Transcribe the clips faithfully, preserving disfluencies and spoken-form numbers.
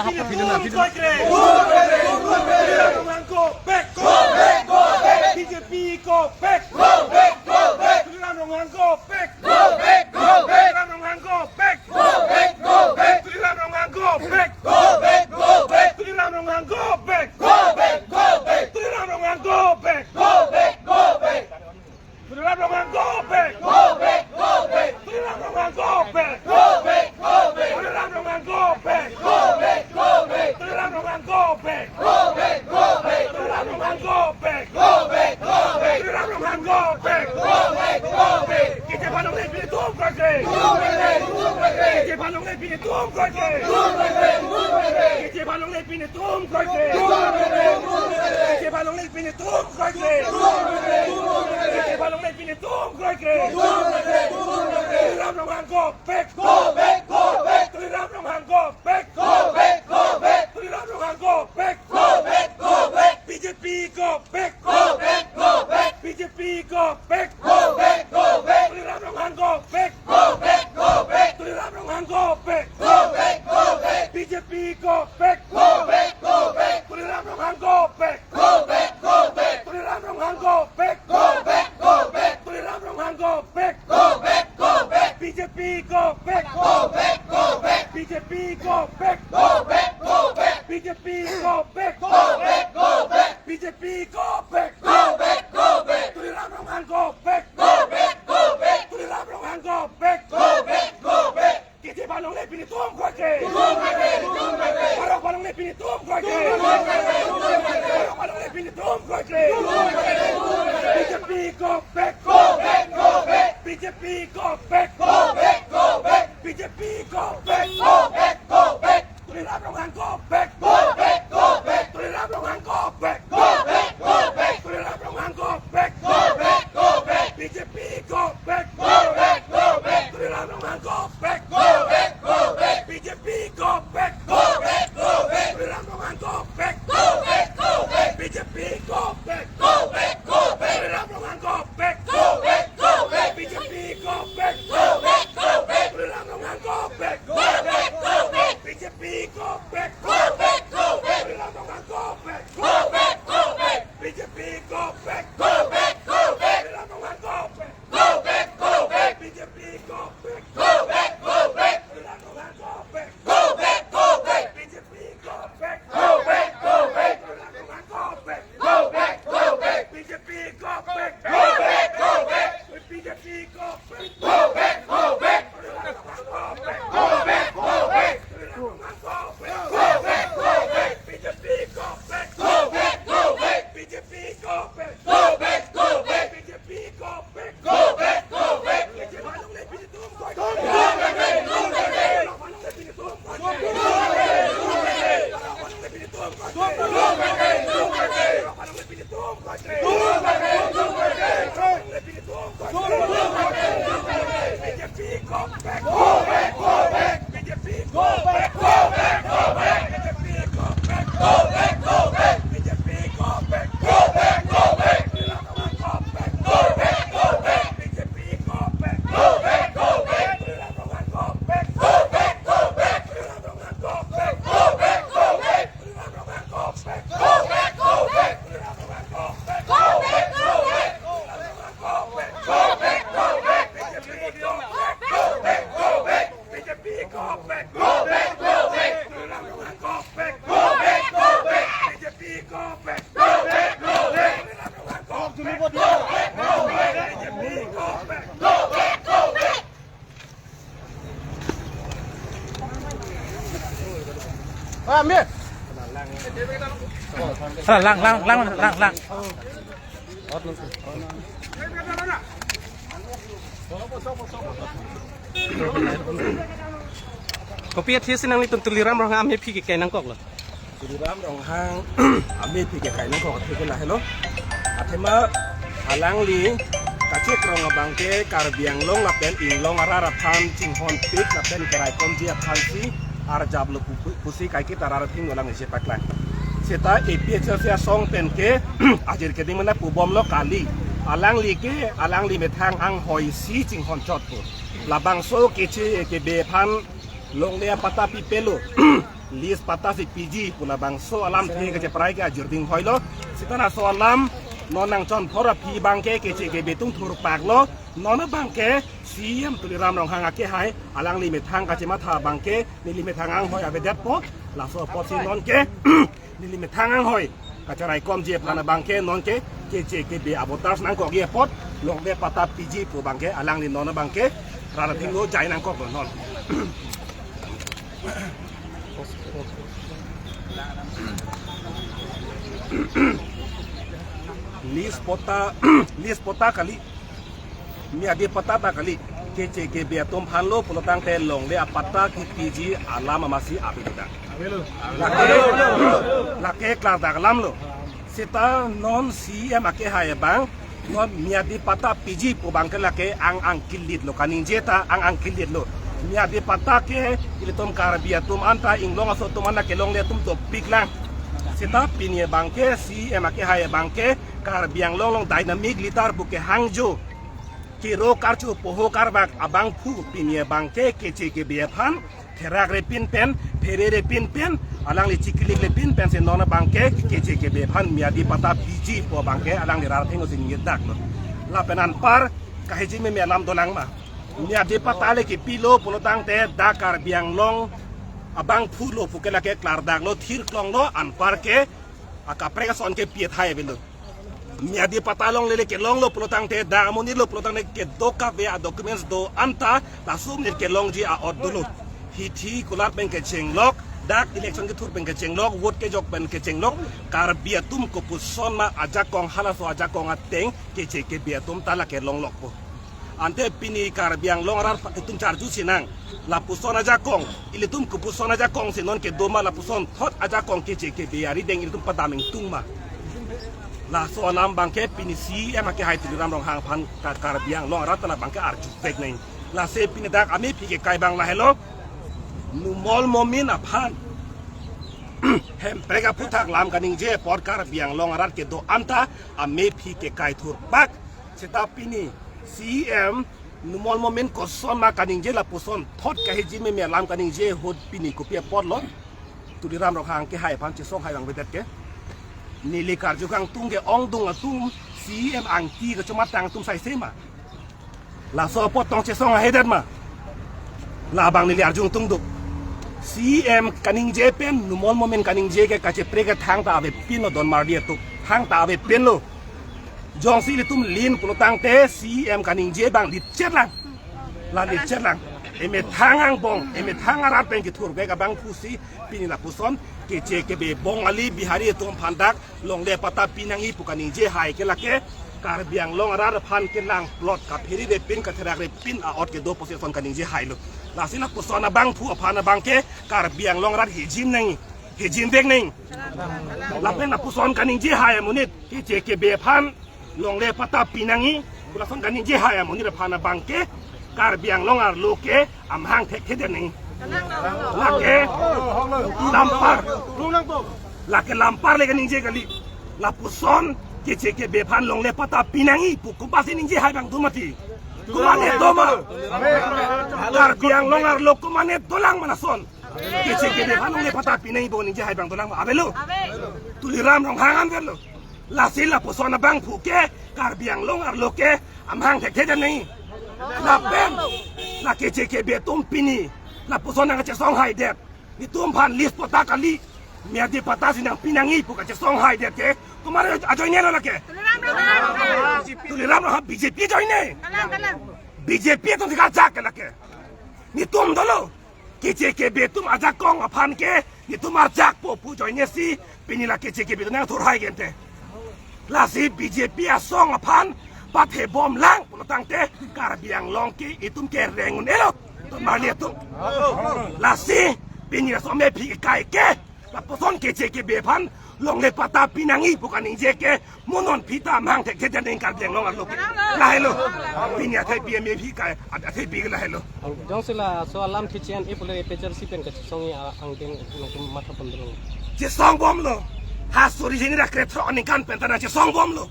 Tuliram Ronghang go back. Go back, go back. B J P go back. Go back, go back. Tuliram Ronghang go back. Go back, go back. Tuliram Ronghang go back. Go back, go back. Tuliram Ronghang go back. Go back, go back. Tuliram Ronghang go back. Go back, go back. Tuliram Ronghang go back. Go back, go back. Tuliram Ronghang go back. Go back, go back. Tuliram Ronghang go back. Go back, go back. Tuliram Ronghang go back. Go back, go back. Tuliram Ronghang go back. Go back, go back. Tuliram Ronghang go back. Go back, go back. Tuliram Ronghang go back. Go back, go back. Keche aphan longle pini tum kroikre. Tum kroikre, tum kroikre. Keche aphan longle pini tum kroikre. Tum kroikre, tum kroikre. Keche aphan longle pini tum kroikre. Tum kroikre, tum kroikre. Keche aphan longle pini tum kroikre. Tum kroikre, tum kroikre. Keche aphan longle pini tum kroikre. Tum kroikre, tum kroikre. Tuliram Ronghang go back. Go back, go back. Tuliram Ronghang go back. Go back, go back. Tuliram Ronghang go back. Go back, go back. B J P go back. Go back, go back. B J P go back. Go back, go back. Tuliram Ronghang go back. Go back, go back. Tuliram Ronghang go back. Go back, go back. B J P go back. Go back, go back. Tuliram Ronghang go back. Go back, go back. Tuliram Ronghang go back. Go back, go back. Tuliram Ronghang go back. Go back, go back. B J P go back. Go back, go back. B J P go back. Go back, go back. B J P go back. Go back, go back. B J P go back. Go back, go back. Tuliram Ronghang go back. Go back, go back. Tuliram Ronghang go back. Go back, go back. Keche aphan longle pini tum kroikre. Tum kroikre, tum kroikre. Parok aphan longle pini tum kroikre. Tum kroikre, tum kroikre. Parok aphan longle pini tum kroikre. Tum kroikre, tum kroikre. B J P go back. Go back, go back. B J P go back. Go back, go back. B J P go back. Go back, go back. Tuliram Ronghang go back. Go back, go back. Tuliram Ronghang go back. Go back, go back. Tuliram Ronghang go back. Go back, go back. B J P go back. Go back, go back. Tuliram Ronghang go back. Go back, go back. B J P go back. Go back, go back. Tuliram Ronghang go back. Go back, go back. B J P go back. Go back, go back. Tuliram Ronghang go back. Go back, go back. B J P go back. Go back, go back. Tuliram Ronghang go back. Go back, go back. B J P go back. Go back, go back. Tuliram Ronghang go back. Go back, go back. B J P go back. Go back, go back. Tuliram Ronghang go back. Go back, go back. B J P go back. Go back, go back. Tuliram Ronghang go back. Go back, go back. B J P go back. Go back, go back. Tuliram Ronghang go back. Go back, go back. B J P go back. Go back, go back. B J P go back. Go back, go back. Tuliram Ronghang go back. Go back, go back. Tuliram Ronghang go back. Go back, go back. B J P go back. Go back, go back. B J P go back. Go back, go back. B J P go back. Go back, go back. Keche aphan longle pini tum kroikre. Tum kroikre, tum kroikre. Parok aphan longle pini tum kroikre. Tum kroikre, tum kroikre. Parok aphan longle pini tum kroikre. Tum kroikre, tum kroikre. Parok aphan longle pini tum kroikre. Tum kroikre, tum kroikre. Parok aphan longle pini tum kroikre. Tum kroikre, tum kroikre. B J P go back. Go back, go back. B J P go back. Go back, go back. B J P go back. Go back, go back. B J P go back. Go back, go back. Tuliram Ronghang go back. Go back, go back. B J P go back. Go back, go back. Tuliram Ronghang go back. Go back, go back. Tuliram Ronghang go back. Go back, go back. Tuliram Ronghang go back. Go back, go back. Tuliram Ronghang go back. Go back, go back. Tuliram Ronghang go back. Go back, go back. B J P go back. Go back, go back. B J P go back. Go back, go back. Tuliram Ronghang go back. Go back, go back. B J P go back. Go back, go back. Tuliram Ronghang go back. Go back, go back. B J P go back. Go back, go back. Ah, Mir. Lang, lang, lang, lang, lang. Kopi athesi nanglitum Tuliram Ronghang amephi kekai nangkoklo? Tuliram Ronghang amephi kekai nangkok athe ke lahelo. Athema alangli kachekrong abang ke Karbi Anglong lapen inglong arat aphan chinghonpik lapen keraikomji aphansi arjaplo pu-, pusi kaiketa arat athengno alang isi paklang. Seta A P H L C asong pen ke ajir keding mena pubomlo kali. Alangli ke, alangli methang anghoi si chinghon chotpo. Labangso keche kebe aphan longle apatta pipelo. Lease patta si piji pu labangso alamthe kacheprai ke ajir ding hoilo. Seta laso alam non nangchon phor aphi abangke Keche Kebe atum thurpaklo. Non abangke C E M Tuliram Ronghang akehai alangli methang kachematha abangke neli methang anghoi avedetpo. Laso apotsi nonke neli methang anghoi kacheraikomji aphan abangke nonke Keche Kebe avoters nangkokji apot longle patta piji pu abangke alangli non abangke rat athengno jai nangkoklo non. Lease patta, lease patta kali, miyadi patta ta kali, Keche Kebe atum aphanlo pulotangte longle apatta kipiji alam amatsi ave dodang. Lake, lake klardak alamlo. Seta non C E M akehai abang non miyadi patta piji pu abangke lake ang angkilitlo, kaningje ta ang angkilitlo. Miyadi patta ke ilitum Karbi atum anta inglong aso atum anta kelongle atum dopiklang. Seta pini abangke C E M akehai abangke Karbi Anglong along dynamic leader pu kehangjo, kero karcho poho karbak abangphu pini abangke Keche Kebe aphan therak repin pen, phere repin pen, alangli chiklik repin pensi non abangke Keche Kebe aphan miyadi patta piji pu abangke alangli rat athengno si ningjedaklo. Lapen anpar kahiji meme alam dolang ma? Miyadi patta le kipilo pulotangte dak Karbi Anglong abangphulo puke lake klardaklo, thirklonglo, anparke akaprek ason ke pi athai avelo. Miyadi patta longle le kelonglo pulotangte, dak amonitlo pulotangte kedo kave adocuments do anta laso amonit kelongji a-ot dolo. Hithi kulat pen kechenglok, dak election kethur pen kechenglok, vote kejok pen kechenglok, Karbi atum kopuson ma ajakong, halaso ajakong ateng Keche Kebe atum ta lake longlokpo. Ante pini Karbi Anglong arat atum charju sinang. Lapuson ajakong, ilitum kopuson ajakong si non kedo ma, lapuson thot ajakong Keche Kebe arideng ilitum padam ingtung ma? Laso alam abangke pini C E M akehai Tuliram Ronghang aphan ka Karbi Anglong arat ta labangke arjuvek nang. Lasi pini dak amephi kekai abang lahelo. Numal Momin aphan Hemprek aphuthak lam kaningje apot Karbi Anglong arat kedo anta amephi kekai thurpak. Seta pini C E M Numal Momin koson ma kaningje lapuson thot kahiji meme alam kaningje ahut pini kopi apotlo? Tuliram Ronghang akehai aphan chesong hai abang avedet ke. Neli karju kangtung ke ongdung atum C E M angti kachomatang atum saise ma? Laso apot tong chesong ahedet ma? Labang neli arjung tungduk. C E M kaningje pen Numal Momin kaningje ke kacheprek ke thangta avepinlo don marli atum. Thangta avepinlo. Jongsi ilitum lin pulotangte C E M kaningje abang litchet lang. La litchet lang. Emethang angbong, emethang arat pen kethurvek abangphu si pini lapuson Keche Kebe Bongali Bihari atum aphan dak longle patta pinangji pu kaningje hai ke lake Karbi Anglong arat aphan kelang plot kaphere repin katherak repin a-ot kedo pusi ason kaningje hailo. Lasi lapuson abangphu aphan abangke Karbi Anglong arat hijin nang, hijinvek nang. Lapen lapuson kaningje hai amonit Keche Kebe aphan longle patta pinangji pu lason kaningje hai amonit aphan abangke Karbi Anglong arlo ke amahang thekthedet nang. Lake lampar. Lake lampar le kaningje kali. Lapuson Keche Kebe aphan longle patta pinangji pu komatsi ningje hai abang do mati? Komatne do ma? Karbi Anglong arlo komatne dolang ma lason? Keche Kebe aphan longle patta pinangji pu ningje hai abang dolang ma? Avelo. Tuliram Ronghang an avelo. Lasi lapuson abangphu ke Karbi Anglong arlo ke amahang thekthedet nang. Lapen la Keche Kebe atum pini lapuson nangchesong haidet. Netum aphan lease patta kali, miyadi patta si nangpinangji pu kachesong haidet ke komat ajoinelo lake? Tuliram Ronghang B J P ajoine. B J P atum si karjak ke lake. Netum dolo. Keche Kebe atum ajakong aphan ke netum arjakpo pu ajoine si pini la Keche Kebe atum nangthur hai gente. Lasi B J P asong aphan pathebom lang pulotangte Karbi Anglong ke itum ke reng un-elo. Don marli atum. Lasi pini laso amephi kekai ke lapuson Keche Kebe aphan longle patta pinangji pu kaningje ke mo non phi ta amahang thekthedet nang Karbi Anglong arlo ke? Lahelo. Pini athai pi amephi kai, athai pi lahelo. Jongsi laso alam keche-en ipule P H R C pen kachesongji a-, angdeng nangtum matha pon dolo. Chesongbomlo. Ha suri jini ra krethrok aningkan pen ta nangchesongbomlo.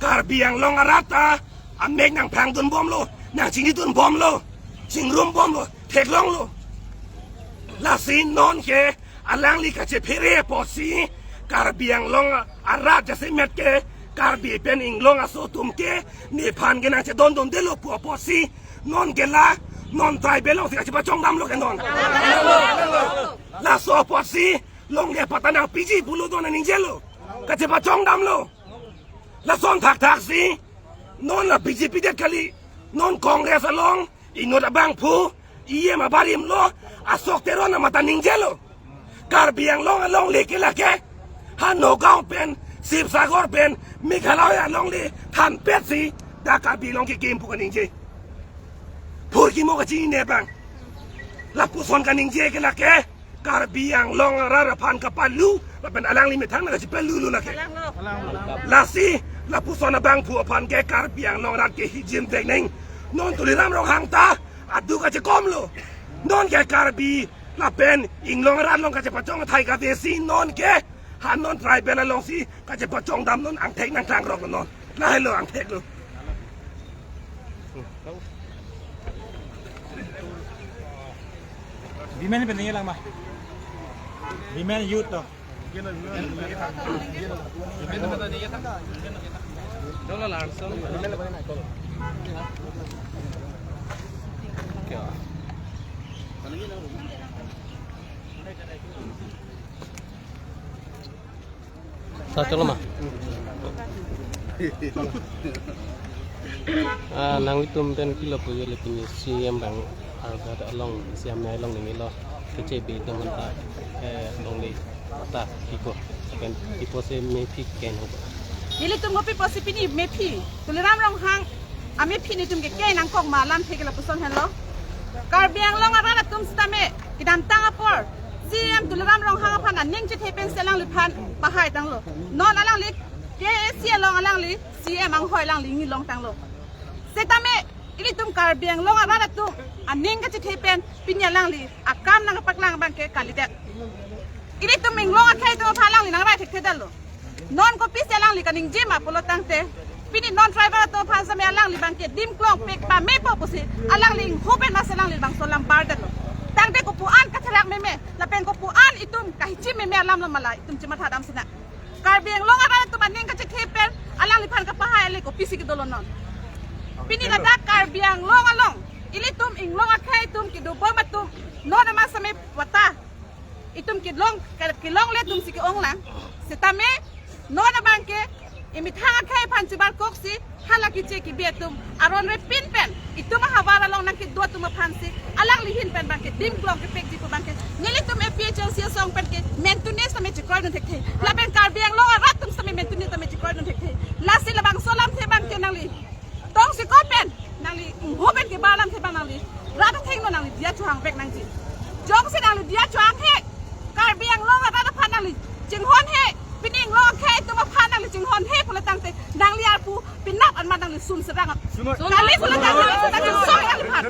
Karbi Anglong arat ta amek nangphrangdunbomlo, nangchinidunbomlo, chingrumbomlo, theklonglo. Lasi non ke alangli kachephere apotsi Karbi Anglong arat jasemet ke Karbi pen Inglong aso atum ke nephan ke nangchedondondelo pu apotsi non ke la non tribal alongsi kachepachongdamlo ke non. Laso apotsi longle patta nangpiji pulo don aningjelo. Kachepachongdamlo. Lason thakthaksi non la B J P det kali, non Congress along inut abangphu E M abarim lo, Ashok Teron amat ta ningjelo. Karbi Anglong alongle ke lake ha Nagaon pen, Sibsagar pen, Meghalaya alongle thanpetsi dak Karbi Anglong kekim pu kaningje. Phurkimo kachinine abang. Lapuson kaningje ke lake Karbi Anglong arat aphan kapalu lapen alangli methang nangkachepalulo lake. Lasi lapuson abangphu aphan ke Karbi Anglong arat ke hijim dengning. Non Tuliram Ronghang ta adu kachekomlo. Non ke Karbi lapen Inglong arat along kachepachong athai kavesi non ke ha non tribal alongsi kachepachongdam non, angthek nangklangrok non. Lahelo angtheklo. Women pen nangkelang ma? Women youth to. Dolo langsung. Sa cholo ma. Ah, nanglitum pen pilo pu jole pini C M abang arga along, C M nai along ningilo. Keche bi tum ta, eh, longle ta pipo. Pen pipo se mephi ke nang. Nelitum kopi pusi pini mephi Tuliram Ronghang amephi nelitum ke ke nangkok ma alamthe ke lapuson henlo. Karbi Anglong arat atum sitame kedamtang apor C M Tuliram Ronghang aphan aning chethe pensi alangliphan pahai tanglo. Non alangli K A C along alangli C M anghoi alangli ngi longtanglo. Sitame ilitum Karbi Anglong arat atum aning kachethe pen pini alangli akam nangpaklang abang ke kalidet. Ilitum Inglong akhei atum aphan alangli nangrai thekthedetlo. Non kopisi alangli kaningje ma pulo tangte, pini non tribal atum aphan sitame alangli abang ke dim klongpik pamepo pusi alangli ingho pen masi alangli bangso alam bardetlo. Tangte kopu-an katherak meme lapen kopu-an itum kahijim meme alam lo ma la itum chemathadam sinang. Karbi Anglong arat atum aning kachethe pen alangliphan kapahai le kopisi kedolo non. Pini ladak Karbi Anglong along ilitum Inglong akhei atum kedobom atum non amat sitame patta itum kelong, ke-, kelongle atumsi ke-onglang. Sitame non abang ke emethang akhei aphan chebarkoksi hala keche kebi atum aron repin pen itum ahavar along nangkedo atum aphansi alangli ahin pen abang ke dim klong kepekji pu abang ke nelitum A P H L C asong pen ke mentune sitame chekroidun thekthe. Lapen Karbi Anglong arat atum sitame mentune sitame chekroidun thekthe. Lasi labangso alamthe abang ke nangli tongsi kopen nangli ingho pen keba alamthe abang nangli rat athengno nangli diya chohang vek nangji. Jongsi nangli diya chohanghe, Karbi Anglong arat aphan nangli chinghonhe, pini Inglong akhei atum aphan nangli chinghonhe pulo tangte nangli arpu penap anmat nangli sum serang. Kali pulo tangte nangli sum serang nangli aphan.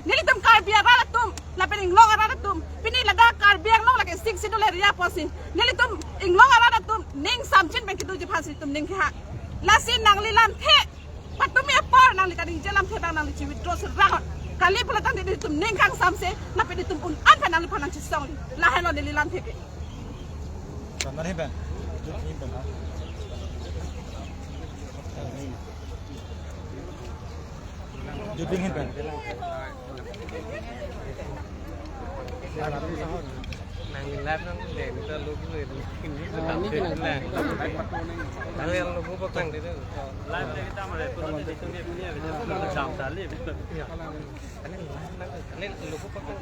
Nelitum Karbi arat atum lapen Inglong arat atum pini ladak Karbi Anglong lake Sixth Schedule area pusi nelitum Inglong arat atum ning samjin pen kedoji aphansi itum ning kehang. Lasi nangli lamthe patumi apor nangli kaningje alamthe abang nangli chi-withdraw serang. Kali pulo tangte nelitum ning kangsamse lapen itum un-an pen nangliphan nangchesong. Lahenlo neli lamthe ke. Samar he pen. Jut he pen. Jut he pen. Nang live nang deng ta lu lu ini. Ah, ini kan. Nang yang lu buka kang deh. Live deh kita mulai turun di sini punya bisa jam tali. Ini lu buka kang.